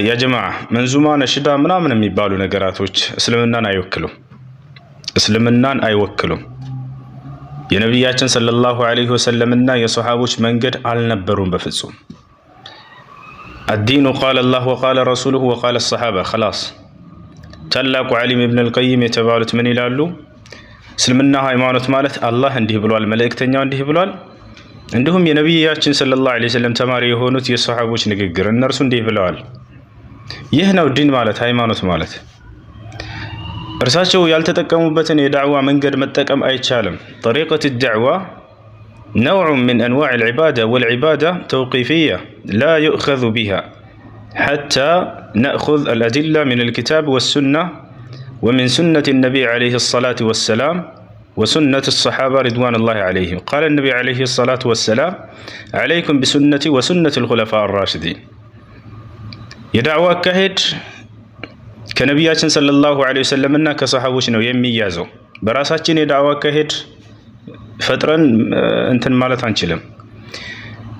ያ ጀማዓ፣ መንዙማ፣ ነሽዳ ምናምን የሚባሉ ነገራቶች እስልምናን አይወክሉም። እስልምናን አይወክሉም። የነቢያችን ሰለላሁ ዐለይሂ ወሰለምና የሰሓቦች መንገድ አልነበሩም በፍጹም። الدين قال الله وقال رسوله وقال الصحابة خلاص። ታላቁ ዓሊም ኢብን አልቀይም የተባሉት ምን ይላሉ? እስልምና ሃይማኖት ማለት አላህ እንዲህ ብሏል፣ መልእክተኛው እንዲህ ብሏል፣ እንዲሁም የነቢያችን ሰለላሁ ዐለይሂ ወሰለም ተማሪ የሆኑት የሰሓቦች ንግግር፣ እነርሱ እንዲህ ብለዋል። ይህ ነው ዲን ማለት፣ ሃይማኖት ማለት። እርሳቸው ያልተጠቀሙበትን የዳዕዋ መንገድ መጠቀም አይቻልም። طريقة الدعوة نوع من أنواع العبادة، والعبادة توقيفية، لا يؤخذ بها حتى نأخذ الأدلة من الكتاب والسنة ومن سنة النبي عليه الصلاة والسلام وسنة الصحابة رضوان الله عليهم. قال النبي عليه الصلاة والسلام: عليكم بسنتي وسنة الخلفاء الراشدين። የዳዕዋ አካሄድ ከነቢያችን ሰለላሁ ዐለይሂ ወሰለም እና ከሰሓቦች ነው የሚያዘው። በራሳችን የዳዕዋ አካሄድ ፈጥረን እንትን ማለት አንችልም።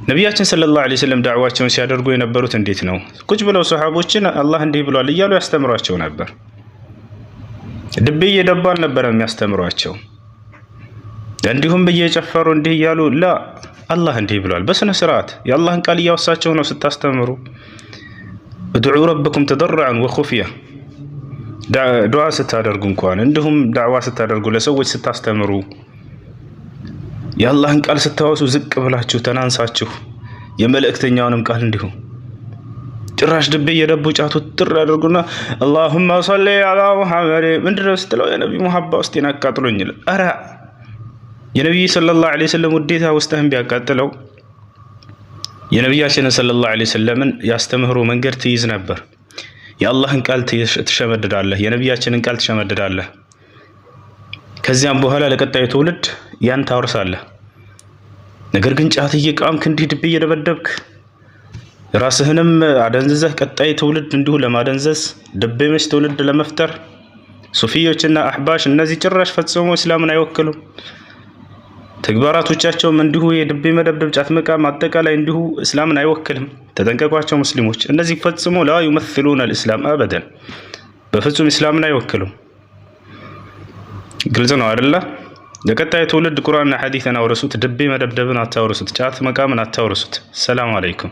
ነቢያችን ሰለላሁ ዐለይሂ ወሰለም ዳዕዋቸውን ሲያደርጉ የነበሩት እንዴት ነው? ቁጭ ብለው ሰሓቦችን አላህ እንዲህ ብሏል እያሉ ያስተምሯቸው ነበር። ድቤ እየደቡ አልነበረም የሚያስተምሯቸው። እንዲሁም እየጨፈሩ እንዲህ እያሉ ላ፣ አላህ እንዲህ ብሏል። በስነ ስርዓት የአላህን ቃል እያወሳቸው ነው ስታስተምሩ። ادعوا ربكم تضرعا وخفية። ዱዓ ስታደርጉ እንኳን፣ እንዲሁም ዳዕዋ ስታደርጉ፣ ለሰዎች ስታስተምሩ፣ የአላህን ቃል ስታወሱ ዝቅ ብላችሁ ተናንሳችሁ፣ የመልእክተኛውንም ቃል እንዲሁ። ጭራሽ ድቤ እየደቡ ጫቱ ጥር ያደርጉና اللهم صل على محمد፣ ምንድነው ስትለው የነቢ ሙሀባ ውስጤን አቃጥሎኝ ይላል። ኧረ የነቢይ ሰለላሁ ዐለይሂ ወሰለም ውዴታ ውስጥህን ቢያቃጥለው የነቢያችንን ሰለላሁ ዐለይሂ ወሰለምን ያስተምህሮ መንገድ ትይዝ ነበር። የአላህን ቃል ትሸመድዳለህ፣ የነቢያችንን ቃል ትሸመድዳለህ። ከዚያም በኋላ ለቀጣዩ ትውልድ ያን ታወርሳለህ። ነገር ግን ጫት እየቃምክ፣ እንዲህ ድቤ እየደበደብክ፣ ራስህንም አደንዝዘህ ቀጣይ ትውልድ እንዲሁ ለማደንዘዝ፣ ድቤ መች ትውልድ ለመፍጠር፣ ሱፊዮችና አሕባሽ እነዚህ ጭራሽ ፈጽሞ እስላምን አይወክሉም። ተግባራቶቻቸውም እንዲሁ የድቤ መደብደብ፣ ጫት መቃም፣ አጠቃላይ እንዲሁ እስላምን አይወክልም። ተጠንቀቋቸው ሙስሊሞች። እነዚህ ፈጽሞ لا يمثلون الإسلام أبدا፣ በፍጹም እስላምን አይወክሉም። ግልጽ ነው አይደለ? ለቀጣይ ትውልድ ቁርአንና ሐዲስን አውርሱት። ድቤ መደብደብን አታውርሱት። ጫት መቃምን አታውርሱት። ሰላም አለይኩም።